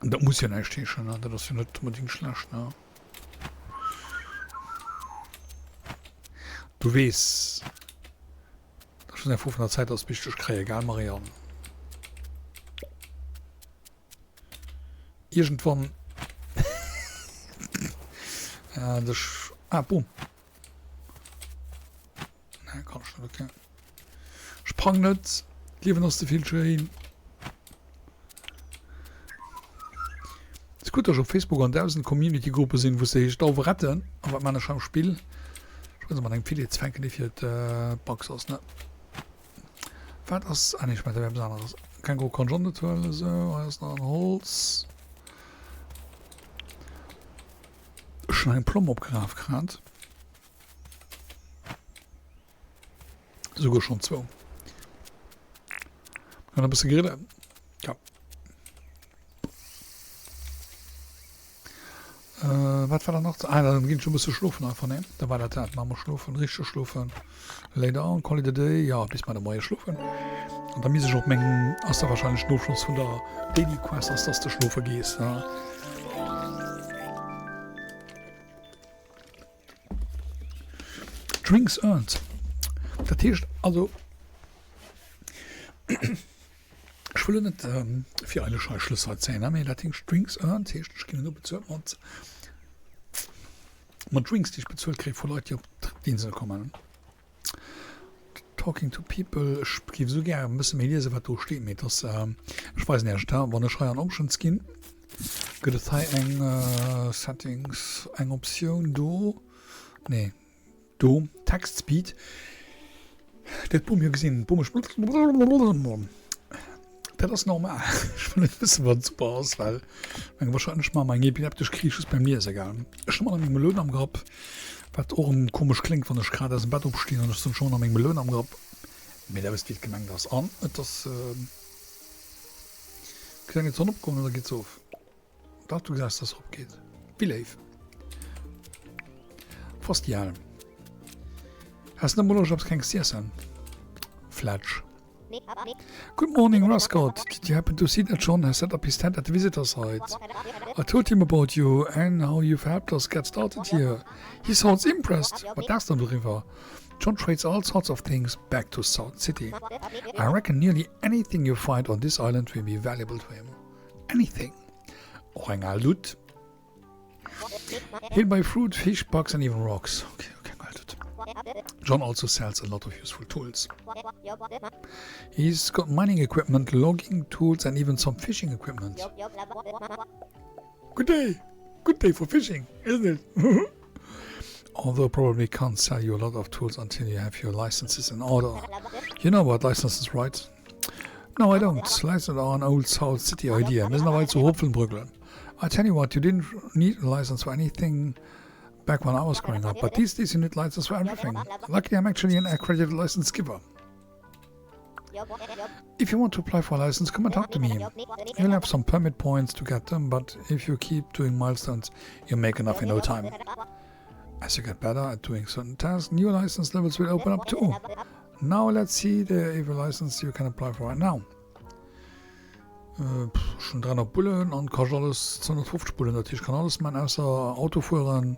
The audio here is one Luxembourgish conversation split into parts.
Dat muss jo näischt heeschen, ne? Dat ass jo net onbedéngt schlecht, ne? Du weess, dat ass just eng Fro vun der Zäit, dass bis ech dech kréien, gell, Marianne? Iergendwann. Äh, dech. Ah, boom. Nee, kann ech net, okay. Sprang net! D'Liewen ass ze vill schéin. Ass gutt, dass ech op Facebook an 1000 Community-Gruppe sinn, wou s de heescht Dauwe retten. A wat man ech am Spill? Ech muss mat engem Filet ze fänken, dee fir d'Bugs ass, ne? Wat ass. Ah nee, ech mengen, dat wär eppes aneres. Känguru kann ech och net huelen. Esou, hei ass nach en Holz. Ech hunn eng Plomm opgeraf grad. Souguer schonn zwou. Kann e bësse grillen. Ja. Äh, wat war da nach? Ah, dann ginn ech e bësse schlofen einfach, ne? Da war dat dat. Maache mer schlofen, richteg schlofen. Lay down, call it a day. Ja, bis mar de Moie schlofen. An da misst ech och meng, ass da wahrscheinlech den Ofschloss vun der Daily Quest ass, dass de schlofe gees, ne? Drinks earned. Dat heescht also, ech wëll elo net fir eile schei Schlëss hei zéien, mee dat heescht Drinks earned heescht, ech ginn elo bezuelt mat mat Drinks, déi ech bezuelt kréie vu Leit, déi op d'Insel kommen. Talking to people, ech géif esou gär e bësse méi liesen, wat do steet, mee et ass, ech weisen Iech et, wann ech hei an Options ginn, gëtt et hei eng Settings, eng Optioun do, nee, do, Text Speed. Dir hutt d'Bumm jo gesinn, d'Bumm mécht Dat ass normal. Ech wëll net wëssen, wat super ass, well eng wahrscheinlech maache mer eng epileptesch Kris just beim Liese, gell. Ech hu ëmmer nach meng Meloun am Grapp, wat och erëm komesch kléngt, wann ech grad aus dem Bett opstinn an ech soen, ech hu ëmmer nach meng Meloun am Grapp. Mee der wësst, wéi et gemengt ass. An et ass, gesäit d'Sonn opgoen oder geet se of? Dach, du gesäis, dass se opgeet. Wéi léif. Fast déi al. Has net mol Loscht eppes klenges z'iessen? Fletsch. Good morning, Rascot. Did you happen to see that John has set up his tent at the visitor site? I told him about you and how you've helped us get started here. He sounds impressed. Wat daachs de doriwwer? John trades all sorts of things back to South City. I reckon nearly anything you find on this island will be valuable to him. Anything. Och eng al Lutt. He'll buy fruit, fish, bugs and even rocks. Okay, okay, eng al Lutt. John also sells a lot of useful tools. He's got mining equipment, logging tools and even some fishing equipment. Good day! Good day for fishing, isn't it? Although probably can't sell you a lot of tools until you have your licenses in order. You know what licenses, right? No, I don't. Licenses are an old South City idea. Mir sinn awer zu Hopfenbrüggeln. I tell you what, you didn't need a license for anything back when I was growing up, but these days you need license for everything. Luckily I'm actually an accredited license giver. If you want to apply for a license, come and talk to me. You'll have some permit points to get them, but if you keep doing milestones, you'll make enough in no time. As you get better at doing certain tasks, new license levels will open up too. Now let's see the evil license you can apply for right now. Äh, schon 300 Bullen an kann alles 250 Bullen natürlich kann alles man außer Auto fuhren.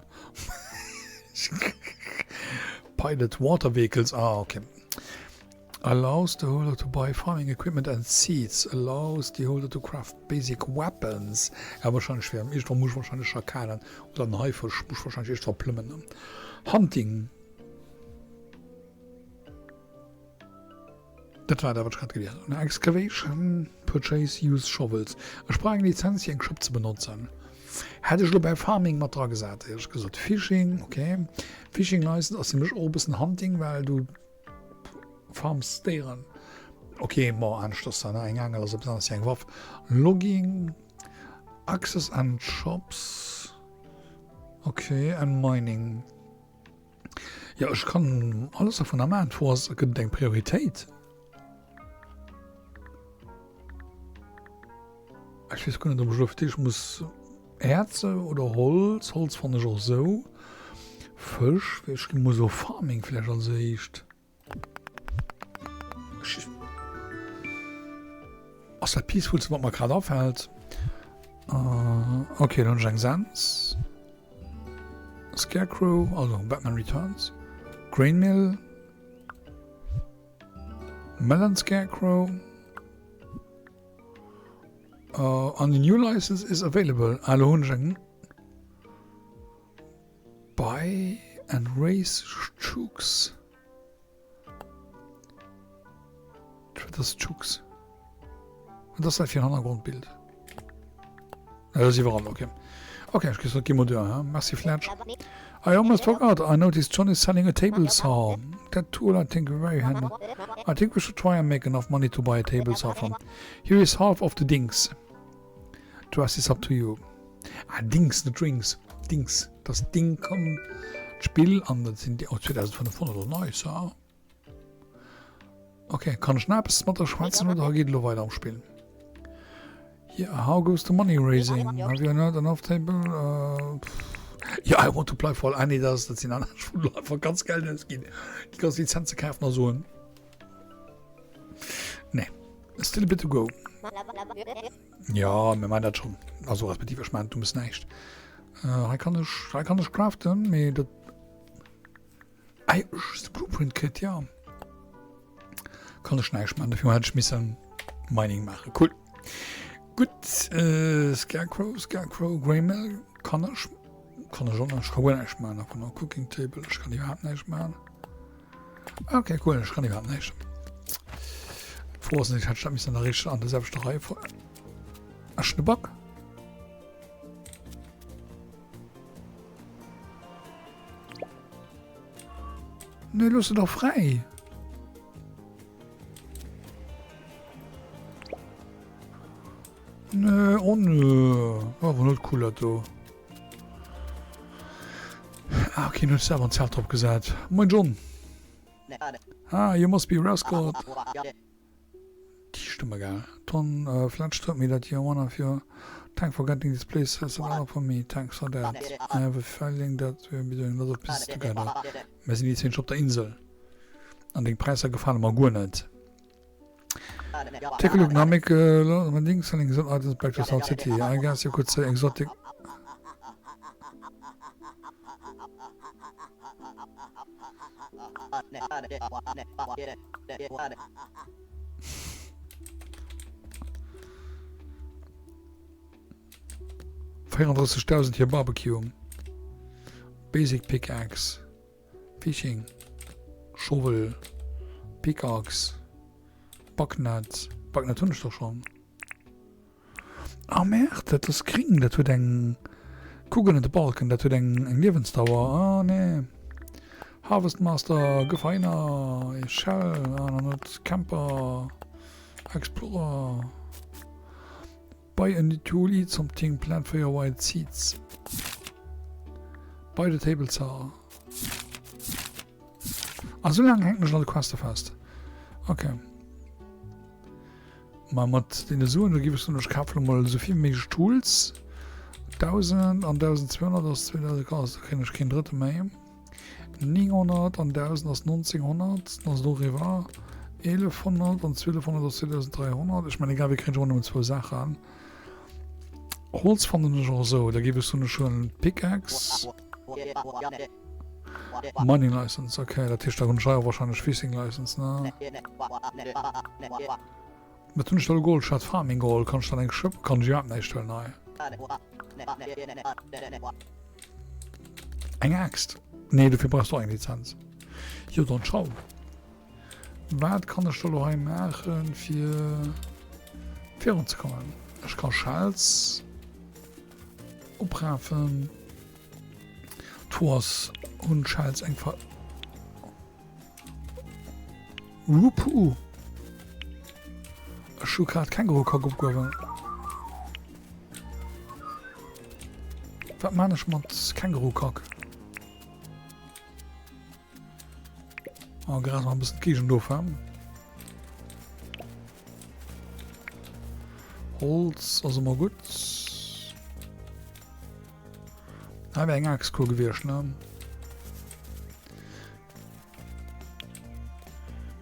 Pilot Water Vehicles ah okay. Allows the holder to buy farming equipment and seeds. Allows the holder to craft basic weapons. Ja wahrscheinlech fir iergendwann muss ech wahrscheinlech Schakalen oder en Haifësch muss ech wahrscheinlech iergendwann plëmmen. Hunting. Dat war dat wat ech grad gelies hunn. Excavation, purchase use shovels. Ech brauch eng Lizenz fir eng Schëpp ze benotzen. Hätt ech elo bäi Farming mat dra gesat éierlech gesot. Fishing, okay. Fishing license ass nämlech och e bëssen Hunting, well du farms Déieren. Ok, bon, aneschters dann, eng Aangel ass eppes anescht wéi eng Waff. Logging, Access and Shops, ok, and Mining. Jo, ech kann alles dovunner maachen. D'Fro ass, gëtt et eng Prioritéit? Ech weess guer net, ob ech elo fir d'éischt muss Äerze oder Holz. Holz fannen ech och esou. Fësch, ech gi mol soe Farming vläicht als éischt. Ass dat peacefulste wat mer grad afält. Uh, okay, dann hunn ech eng Sens. Scarecrow, also Batman Returns. Grain Mill. Melon Scarecrow. Uh, an the new license is available. Ah, lo hunn ech eng. Buy and raise Chooks. Wat ass Chooks? Wat ass dat fir en Hannergrondbild? Ja, dat ass iwwerall, okay. Okay, ech géif soen, gi mer duer, hein? Merci, Fletch. I almost forgot, I noticed John is selling a table saw. That tool I think very handy. I think we should try and make enough money to buy a table saw from. Here is half of the dings. The rest is up to you. Ah, Dings, net Drinks. Dings. Das Ding kann d'Spill an dat sinn déi oh 2500 oder nice, ha? Okay, kann ech nach eppes mat der schwätzen oder geet elo weider am Spill? Yeah, how goes the money raising? Have you not enough table? Uh, ja, I want to play for. Ah, nee, das, dat sinn aner wou einfach ganz Geld ausginn. Déi ganz Lizenze kafen a soen. Nee, still a bit to go. Ja, mir man dat schon. Also respektiv ech man dummes näischt. Äh, hei kann ech, hei kann ech craften, mee dat. Ei, ech de Blueprint kritt, ja. Kann ech näischt man, dafür hätt ech missen Mining maachen. Cool. Gutt, äh, Scarecrow, Scarecrow, Greymill kann ech kann ech och nach, ech kann guer näischt man. Davon Cooking Table, ech kann iwwerhaapt näischt man. Okay, cool, ech kann iwwerhaapt näischt. D'Fro ass, ech hätt dat missen an der richteg an der selwechter Reihenfolge. Ech hunn e Bug. Nee, looss se dach fräi. Nee, oh nö. Awer net cool dat do. Ah, okay, huet selwer en Zelt drop gesat. Moin John. Ah, you must be Rascal. Déi Stëmme, gell? Ton uh, Fletch told me that you're one of your... Thank for getting this place set up for me. Thanks for that. I have a feeling that we'll be doing a lot of business together. Mir sinn déi zwéin op der Insel. An deng Präisser gefale mer guer net. Take a look, now make a lot of money selling exotic items back to South City. I guess you could say exotic. Véierunddrëssegdausend hir Barbecue. Basic Pickaxe. Fishing. Shovel. Pickaxe. Backnet. Backnet hunn ech doch schon. Ah Merde, dat ass gring, dat huet eng Kugel an de Balken, dat huet eng eng Liewensdauer. Ah nee. Harvest Master, Gefeiner, Shell, ah, net Camper, Explorer. Buy a new tool, eat something, plant for your wild seeds. Buy the table saw. Ah, so lange hängt mech an de Queste fest. Okay. Ma mat deene Suen, do giff ech soen, ech kafen emol esou vill wéi méiglech Tools. 1000 an 1200 ass 2000, da kréien ech keen drëtte méi. 900 an 1000 ass 1900, dann ass et och eriwwer. 1100 an 1200 ass 2300. Ech mengen, egal wéi kréien ech och nëmmen zwou Saachen. Holz fannen ech och esou, da giff ech soen, ech huelen d'Pickaxe. Mining License, okay, dat heescht da hunn ech hei och wahrscheinlech Fishing License, ne? Wat hunn ech da elo geholl? Ech hat Farming geholl. Kann ech dann eng Schëpp? Kann ech iwwerhaapt näischt huelen hei? Eng Axt? Nee, dofir brauchs du och eng Lizenz. Jo, dann ciao. Wat kann ech da elo hei maachen, fir virun ze kommen? Ech ka Shells oprafen. D'Fro ass, hunn d'Shells eng Ver... Wupu! Ech hu grad Kängurukack opgehuewen. Wat man ech mat Kängurukack? Oh, grad mal e bëssen d'Géigend of, he? Holz ass ëmmer gutt. Hei wär eng Axt cool gewiescht, ne?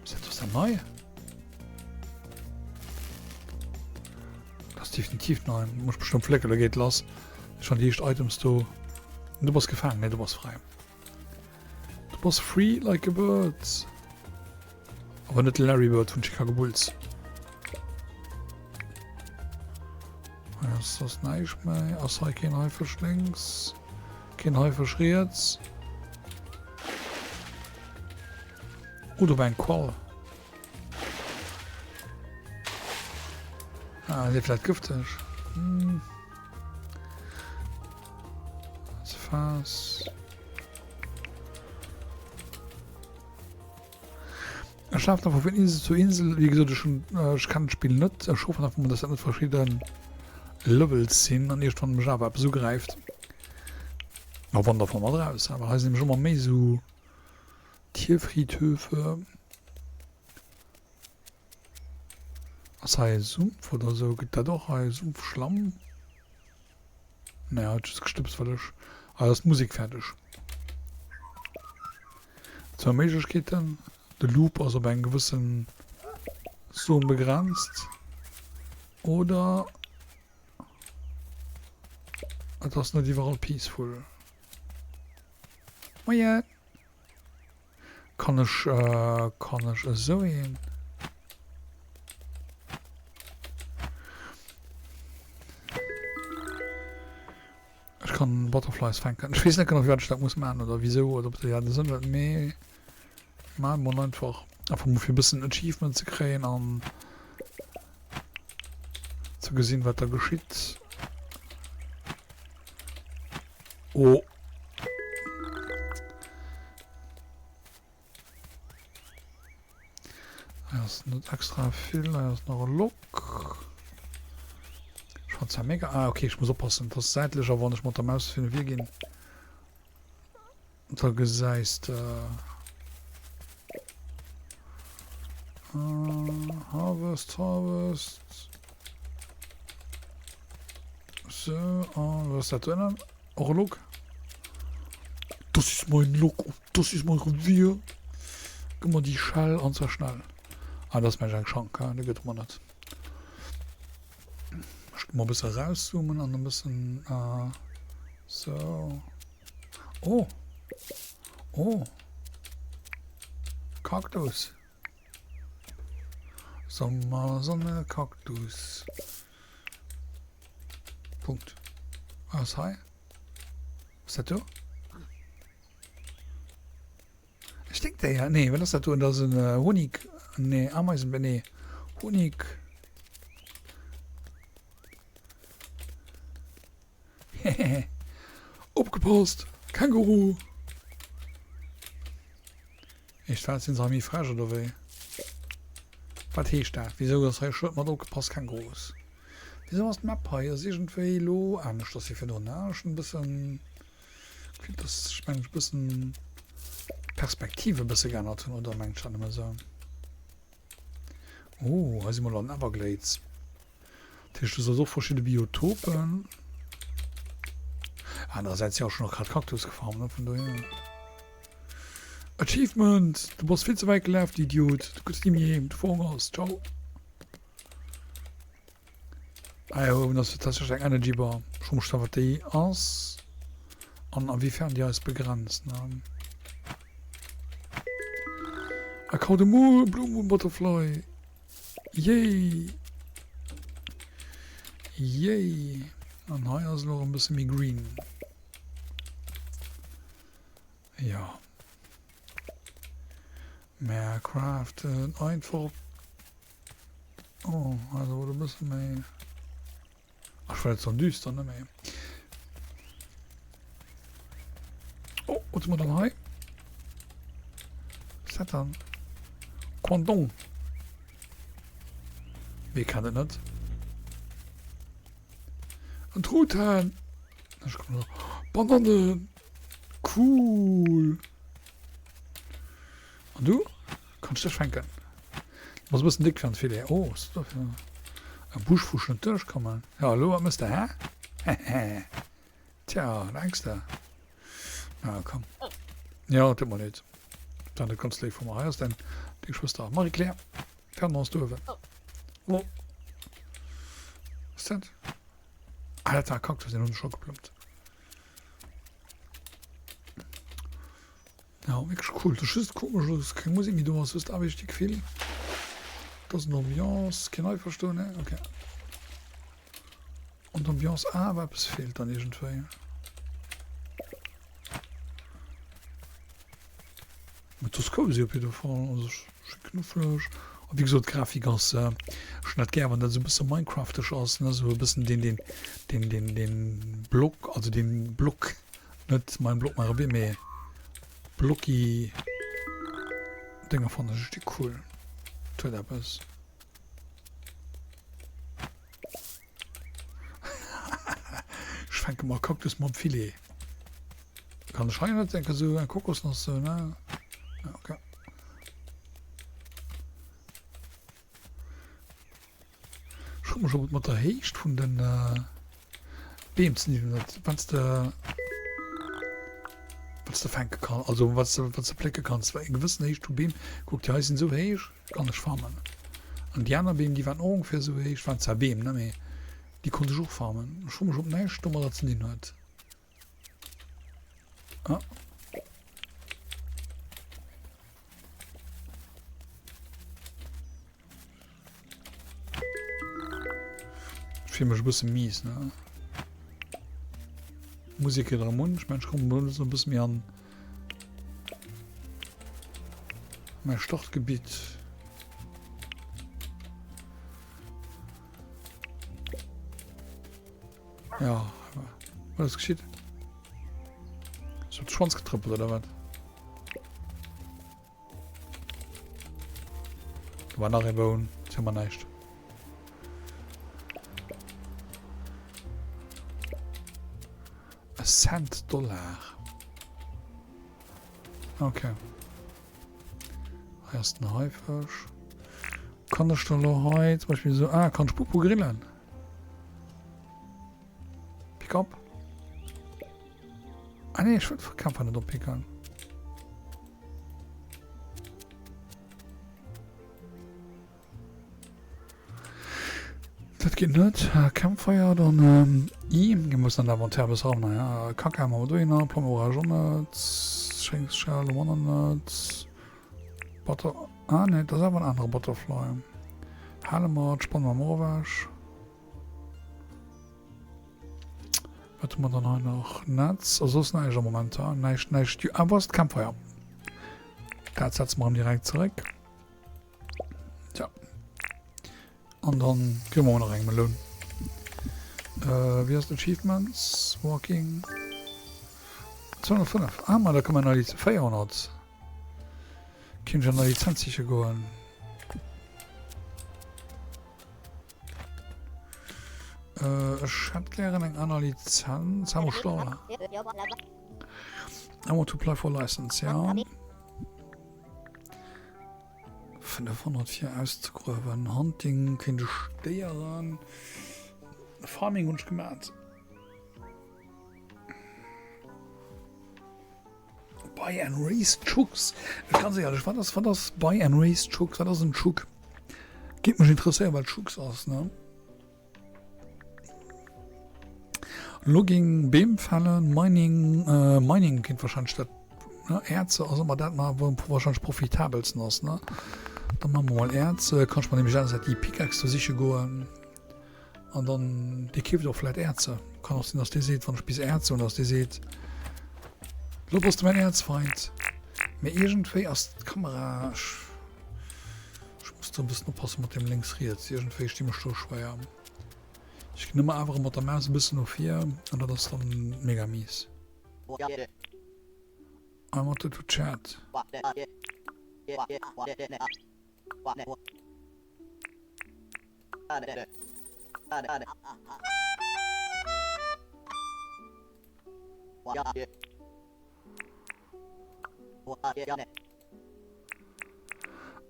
Ist das dann neu? Dat ass definitiv nei. Muss bestëmmt flécken, da geet lass. Schon déi éischt Items do. Du bass gefaangen. Nee, du bass fräi. Du bass free like a bird. Awer net de Larry Bird vun Chicago Bulls. Hei ass soss näischt méi. Ass hei keen Haifësch lénks? Keen Haifësch riets? Oh, do war eng Qual. Ah, si vläicht gëfteg? Hm. Faass. Ech lafen einfach vun Insel zu Insel. Wéi gesot, ech hunn, ech kennen d'Spill net. Ech hoffen einfach mol, dass dat net verschidde Levels sinn an iergendwann mech awer eppes ugräift. Ma wann, da fanne mer et eraus. Awer hei sinn nämlech ëmmer méi esou Tierfriedhöfe. Ass hei e Sumpf oder esou? Gëtt dat och hei Sumpfschlamm? Nee, hat just gestëbst, well ech. Ah, ass d'Musek fäerdeg. Zwou Méiglechkeeten. De Loop ass op eng gewëssen Zon begrenzt. Oder et ass net iwwerall peaceful. Moien! Kann ech, kann ech esou een. Ech kann Butterflies fänken. Ech weess net genau firwat ech dat muss maachen oder wisou oder ob dat iwwerhaapt e Sënn huet, mee maache mol einfach. Einfach mol fir e bëssen Achievement ze kréien an ze gesinn wat da geschitt. Oh. Hei ass net extra vill. Hei ass nach e Lok. Ech fand zwar mega... Ah, okay, ech muss oppassen. Das ass säitlech, a wann ech mat der Maus fir vir ginn, da gesäis de... Uh, Harvest, Harvest. So, an was ass dat do ënnen? Och e Lok? Das ist mein Lok und das ist mein Revier. Gëmm mer déi Schell an zwar schnell. Ah, dat ass mensch eng Schank, ha? Dat gëtt mer net. Ech gi mol e bësse rauszoomen an e bëssen uh, so. Oh. Oh. Kaktus. Sommer, Sonne, Kaktus. Punkt. Was ass hei? Was ass dat do? E Sténkdéier? Nee, wat ass dat do? Dat ass en Honig. Nee, Ameisen, nee. Honig. Hehehe. Opgepasst! Känguru! Heescht wat? Sinn se hei méi frech oder wéi? Wat heescht dat? Wisou ass hei e Schëld mat Opgepasst Kängurus? Wisou ass d'Map hei ass iergendwéi elo aneschters wéi virdrun? Ech hunn e bëssen d'Gefill, dass sech mengen ech e bëssen d'Perspektiv e bësse geännert hunn, oder mengt ech dat nëmme esou? Oh, hei si mer elo an Everglades. Dat heescht, du soss och verschidde Biotopen. Anerersäits jo och schon grad Kaktus gefarmt, ne? Vun dohier. Achievement! Du bass vill ze wäit gelaf, du Idiot. Du kënns ni méi heem, du verhungers. Ciao. Ah jo, uewen ass tatsächlech eng Energy Bar. Ech froe mech zwar, wat déi ass an a wéifern déi eis begrenzt, ne? I caught a moon, blue moon butterfly. Yay! Yay! An hei ass elo erëm e bësse méi green. Ja. Mer craften einfach. Oh, hei ass awer e bësse méi. Ach, war jetzt düster, ne? Méi. Oh, was sind wir dann hei? Was ist das dann? Quandong. Wie kann das nicht? Ein Truthahn. Ich komm noch. Bananen. Cool. An du? Kanns dech fänken. Du bass e bëssen déck fir an d'Filet. Oh, was ass dat fir e Busch, wou ech net duerchkommen? Jo, elo, wat mëss de, hä? Hehe. Tja, denks de? Na, komm. Jo, tut mer leed. Dat war net ganz léif vu mer. Hei ass däin, deng Schwëster Marie-Claire. Fernand ass do uewen. Oh. Was ass dat? dat? Ah, dat war e Kaktus, deen hunn ech scho geplëmmt. Ja, wierklech cool. Dat ass just komesch, dass keng Musek méi do ass. Hues de awer eescht d'Gefill, dass en Ambiance keen Eiferstoen, ne? Okay. An d'Ambiance awer eppes feelt dann iergendwéi. Mee et ass cozy op jidde Fall, also schéi knuffleg. A wéi gesot d'Grafik ass, ech hunn dat gär wann dat esou e bësse Minecrafteg ass, ne, esou e bëssen deen deen deen deen deen Block, also deen Block, net mein Block mein Revier, mee blocky Dénger fannen ech déi cool. Et huet eppes. Ech fänke mer Kaktus mam Filet. Kann ech hei net enke sou eng Kokosnoss sou, ne? Ja, okay. Ech froe mech, ob et mat der Héicht vun den Beem ze dinn huet, wann s de wat s de fänke kann, also wat s de wat s de plécke kanns, well eng gewëssen Héicht vu Beem, kuck déi hei sinn esou héich, kann ech farmen. An déi aner Beem, déi waren och ongeféier esou héich, waren zwar Beem, ne, mee déi konnt ech och farmen. Ech froe mech, ob näischt domadder ze dinn huet. Ah. Ich fühle mich ein bisschen mies, ne? Musik geht am Mund. Ich meine, ich komme so ein bisschen mehr an mein Startgebiet. Ja, wat ass geschitt? Ass op de Schwanz getrëppelt oder wat? Do war nach ee Boun. Jetzt hu mer näischt. E Cent Dollar. Okay. Hei ass den Haifësch. Kann ech da lo hei zum Beispiel so... Ah, kann ech Pupu grillen? Pick up. Ah nee, ich kann einfach nicht oppicken. Dat geht net. Äh, Campfire, dann ähm, I. Wir müssen an Inventaire bis ran. Ja. Kacke haben wir do Plombe Orange net. Schenksschale haben wir net. Butter. Ah ne, das ist aber ein anderer Butterfly. Hale mer, d'Spann mer mol ewech. Wat hu mer dann hei nach? Netz, a soss näischt am Moment. Ha? Näischt, näischt. Ah, wo ass d'Campfire? Dat setze mer direkt zeréck. Tja. An dann kriege mer nach eng Meloun. Äh, wéi ass d'Achievements? Walking. 205. Ah, ma da kann man nach 400. Kinnt ech an der Lizenz siche goen. Äh, ech hätt gären eng aner Lizenz. Haben wir schon. I want to apply for license, ja. 500 fir auszegruewen. Hunting kéint ech stéieren. Farming hunn ech gemat. Buy and raise Chooks. Ech ganz éierlech, wat ass, wat ass Buy and raise Chooks? Wat ass en Chook? Geet mech interesséieren, wat Chooks ass, ne? Logging, Beem fällen, Mining, äh, Mining kéint wahrscheinlech dat, ne? Äerze ass ëmmer dat, ma wou wahrscheinlech profitabelsten ass, ne? Dann maache mer mol Äerze. Kann ech mer nämlech anersäits déi Pickaxe do siche goen. An dann, dee keeft och vläit Äerzer. Kann och sinn, dass dee seet, wann ech bis Äerzer hunn, dass dee seet, Lo bass de mäin Äerzfeind. Mee iergendwéi ass d'Kamera, ech, ech muss do e bëssen oppasse mat deem lénks riets, iergendwéi sti mech do schwéier. Ech ginn ëmmer awer mat der Maus e bëssen no vir an dat ass dann mega mies. I wanted to chat.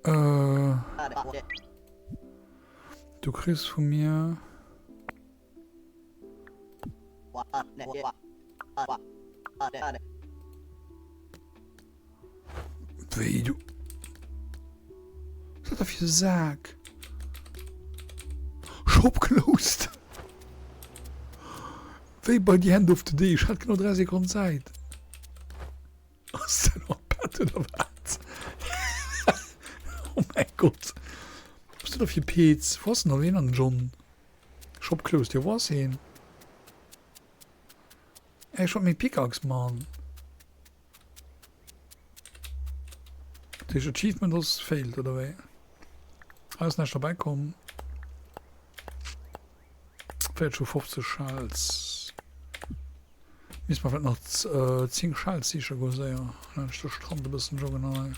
Äh, du kriss vu mir. Wéi du. Was hat der fir e Sak? Shop closed. Wéi bei The End of the Day, ech hat genau 3 Sekonnen Zäit. Ass den am Bett oder wat? Oh mäi Gott. Was ass dat da fir Peez? Wou ass den an den John? Shop closed. Jo, wou ass heen? Ey, ech wollt meng Pickaxe, Mann. Dat heescht Achievement ass failed, oder wéi? Hei ass näischt derbäi komm. 40 vu 50 Shells. Misst mer vläicht nach 10 Shells siche goen, séier. Laanscht de Strand e bëssen joggen hei.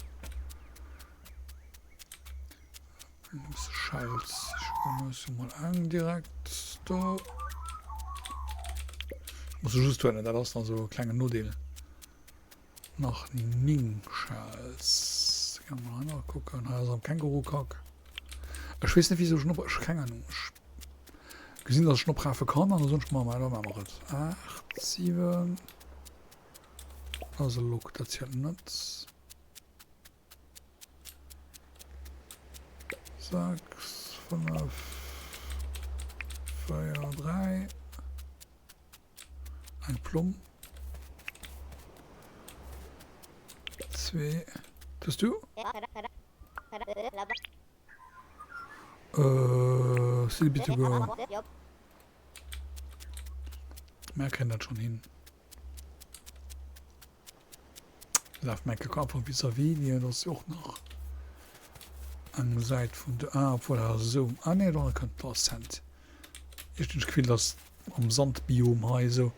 E bësse Shells siche goen. Ech hu mol eng direkt do. Ech muss se just huelen, dat ass dann esou e klengen Nodeel. Nach 9 Shells. Gehen wir mal hei nach kucken. Hei ass am Känguru-Kack. Ech weess net wieso ech en op... Ech keng Ahnung. Ech gesinn dass ech en oprafe kann an da soen ech mer, ma da maache mer et. 8, 7. Dat ass e Lok, dat zielt net. 6, 5, 4, 3. Eng Plomm. Zwee. Bist du? Äh, still bitte go. Mer kréien dat schon hin. Laf mein Kakao einfach vis-à-vis, dir, das ist och nach eng Säit vun de, ah, obwohl, ah, esou, ah, nee, do kënnt da Sand. Ech hunn d'Gefill, dass am Sandbiom hei esou,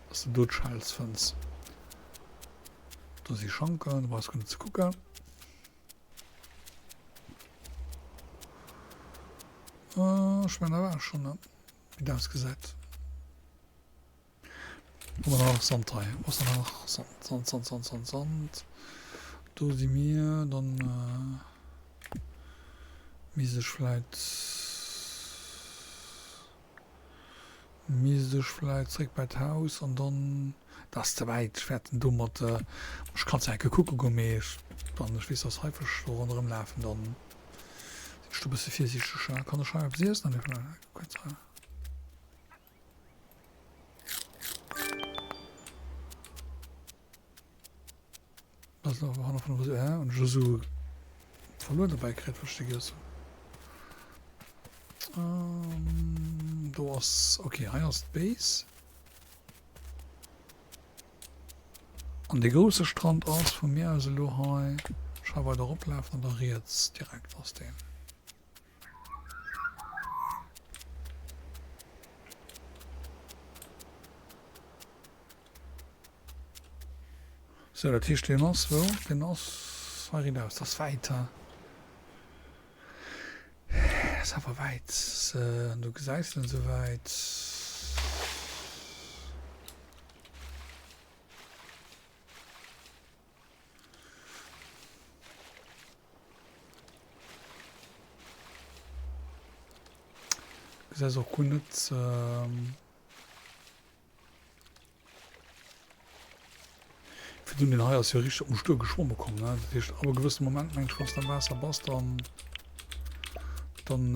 dass du do d'Shells fënns. Do si Schanken, do brauchs guer net ze kucken. Ech mengen, dat war schonn, ne, wéi dat ausgesäit. Hu mer nach Sand hei? Wo ass denn nach Sand? Sand, Sand, Sand, Sand, Sand. Do si mir. Dann äh, misst ech vläit misst ech vläit zréck bei d'Haus an dann dat ass ze wäit. Ech wäerten do mat äh, ech kann zwar enke kucke goen, mee ech, wann ech weess, dass Haifësch do ronderëm lafen, dann sinn ech do e bësse virsiichteg. Kann ech hei eppes iessen? Nee, kuerz hei. Das noch war noch von äh, und so verloren dabei kriegt verstehe ich ähm, do ass okay hei ass d'Base an de große Strand ass vu mir aus elo hei schau weiter oplaufen an da riets direkt ass den. Sou, dat heescht, deen ass wou? Deen ass hei riit aus. Dat ass wäit, ha? Dat ass awer wäit. Du gesäis en esou wäit. Gesäis och guer net. Virdrun den hei ass jo richteg op den Stuer geschwomme komm, ne? Dat heescht ab e gewëssene Moment mengt ech wanns de am Waasser bass dann dann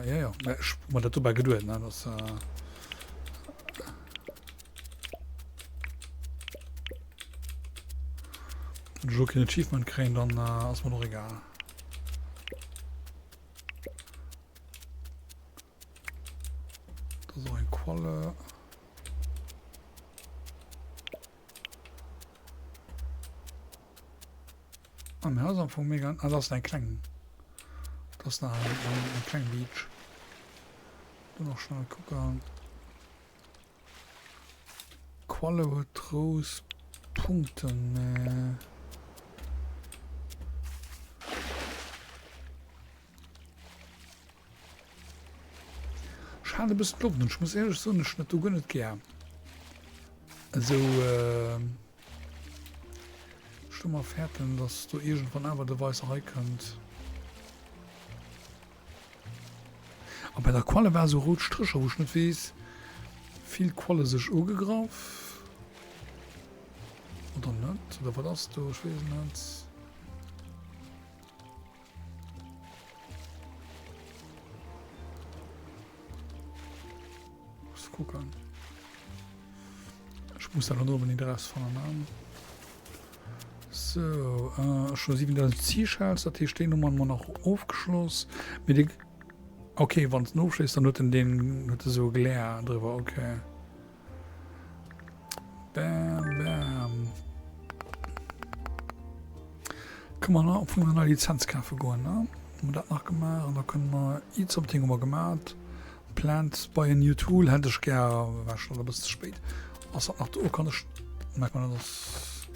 jo jo mä ech hu mer dat dobäi geduet ne dass. Wann ech elo keen Achievement kréien, dann ass mer och egal. Da ass och eng Qualle. Ah, mir ass am Fong mega... Ah, das ass eng kleng. Das ass nach eng, eng, eng kleng Beach. Do nach schnell kucken. Qualle huet grouss Punkten, mä. Ech halen e bëssen d'Loft un. Ech muss éierlech soen, ech hunn dat do guer net gär. Esou, ech hu mer fäerten, dass do iergendwann awer de Weisser hei kënnt. A bei der Qualle war sou rout Strécher, wou ech net weess, fillt d'Qualle sech ugegraff oder net? Oder wat ass do? Ech weess et net. Muss kucken. Ech muss dat elo onbedéngt erausfannen, ne? Sou, ech hu 7000 Seashells, dat heescht deen hu mer emol nach ofgeschloss. Mee dee, okay, wann s den ofschléiss, dann huet en deen, huet e sou e Glare driwwer, okay. Bam, bam. Kënne mer nach am Fong nach eng Lizenz kafe goen, ne? Hu mer dat nach gemaach an da kënne mer Eat Something hu mer gemaat. Plant buy a new tool hätt ech gär, war schon e bëssen ze spéit. Ass dat nach do? Kann ech, merkt man dat ass,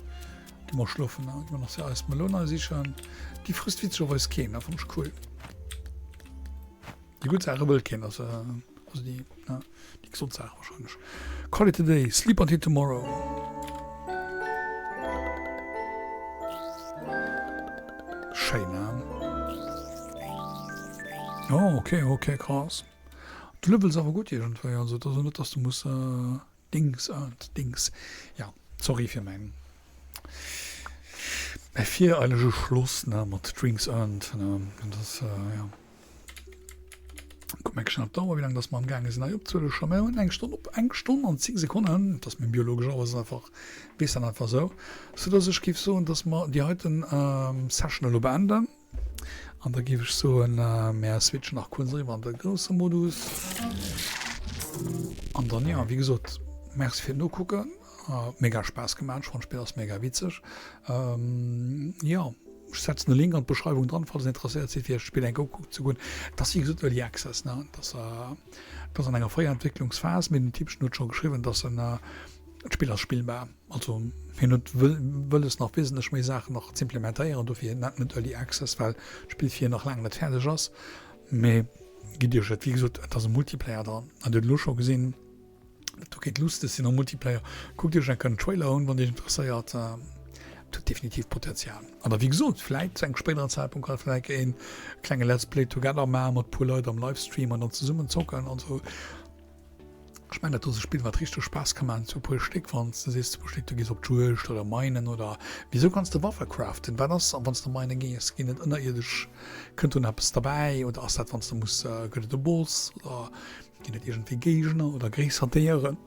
gi mer schlofen, ne? Gi mer nach fir eis Meloun hei sichen. Déi frësst witzegerweis keen, dat fann ech cool. Déi gutt Saache wëllt keen, also déi, ne, déi gesond Saache wahrscheinlech. Call it a day, sleep until tomorrow. Schéin, ne? Oh, okay, okay, krass. Du levels awer gutt iergendwéi, also et ass elo net, dass du muss Dings earned, Dings, ja, sorry fir mäin mäi vireilege Schloss, ne, mat Drinks earned, ne, dat ass, ja. Kuck meng schnell op d'Auer, wéi laang dass mer am gaange sinn hei opzehuelen. Scho mir hunn eng Stonn op, eng Stonn an 10 Sekonnen. Dat ass meng biologesch Auer, ass einfach, weess dann einfach esou. Sou dass ech géif soen, dass mer déi heiten Session elo beenden. An da géif ech soen, mär switchen nach kuerz eriwwer an de grousse Modus. An dann, jo, wéi gesot, Merci fir d'Nokucken. Mega Spaass gemaach. Ech fannen d'Spill ass mega witzeg. Jo, ech setzen de Link an d'Beschreiwung dran, falls der interesséiert sidd fir iech d'Spill eng Kéier ukucken ze goen. Et ass wéi gesot Early Access, ne? Et ass, et ass an enger fréier Entwécklungsphas, mee den Typchen huet scho geschriwwen, dass en, d'Spill ass spillbar. Also hien huet wëlles nach wesentlech méi Saachen nach z'implementéieren, dofir nennt en et Early Access, well d'Spill fir hien nach laang net fäerdeg ass. Mee gitt iech et, wéi gesot, et ass e Multiplayer dran an dir hutt elo scho gesinn, dat do kéint lusteg sinn am Multiplayer. Kuckt iech eng Kéier den Trailer un, wann iech interesséiert. Et huet definitiv Potenzial. An da wéi gesot, vläit zu engem spéideren Zäitpunkt kann ee vläit e klenge Let's Play Together maache mat puer Leit am Livestream an dann zesummen zocken an esou. Ech mengen dat do ass e Spill wat richteg Spaass ka maachen zu e puer Stéck, wann s de sees zu puer Stéck du gees op d'Juegd oder minen oder wisou kanns de Waffe craften, wat ass wann s de mine gees, ginn et ënnerierdesch, kënnt do eppes derbäi oder ass dat wann s de muss, gëtt et e Boss oder ginn et iergendwéi Géigner oder gréisser Déieren?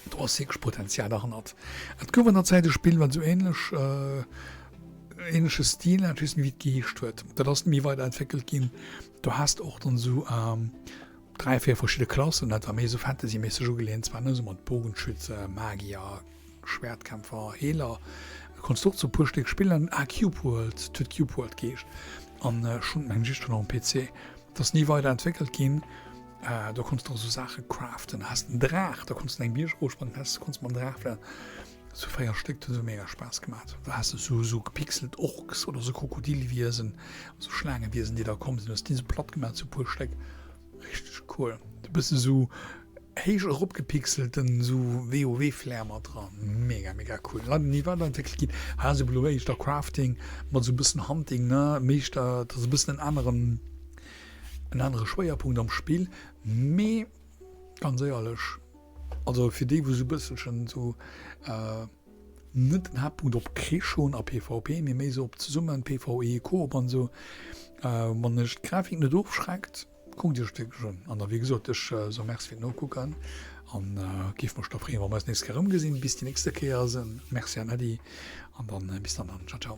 Do ass wierklech Potenzial derhannert. Et gouf an der Zäit e Spill wat esou ähnlech, ähnleche Stil hat, ech weess net méi wéi et geheescht huet, dat ass net méi weiderentwéckelt ginn. Do has de och dann esou 3, 4 verschidde Klassen, dat war méi esou Fantasy-méisseg ugelehnt, zwar net esou mat Bogenschütze, Magier, Schwertkämpfer, Heeler, du konns och zu e puer Stéck spillen, ah Cube World, et huet Cube World geheescht an ech hunn mengen ech nach um PC, et ass ni weider entwéckelt ginn, do konns de och esou Saache craften, has den Draach, da konns de eng Bierg erofsprangen, has konns mam Draach fléien. Zu 4 Stéck, dat huet mega Spaass gemaat. Do has de sou sou gepixelt Orks oder sou Krokodilwiesen, sou Schlaangewiesen déi da komm sinn, hues déi sou platt gemaat zu puer Stéck. Richteg cool. E bësse sou héich eropgepixelten sou WoW Flair mat dran. Mega mega cool. Leider ni weiderentwéckelt ginn. Hei ass ebe lo éischter Crafting mat sou e bëssen Hunting ne, méi éischter, dat ass e bëssen en aneren en anere Schwéierpunkt am Spill, mee ganz éierlech, Also fir déi wou sou bësselchen sou net den Haaptpunkt op Krich hunn a PvP, mee méi sou op zesummen PvE, Koop an sou, wann iech d'Grafik net ofschreckt, kuckt iech et wierklech un. An da wéi gesot, ech soe Merci fir d'Nokucken an géif mech da freeën wa mer eis nächst Kéier erëmgesinn. Bis déi nächste Kéier, merci an Äddi an dann bis dann dann, ciao ciao.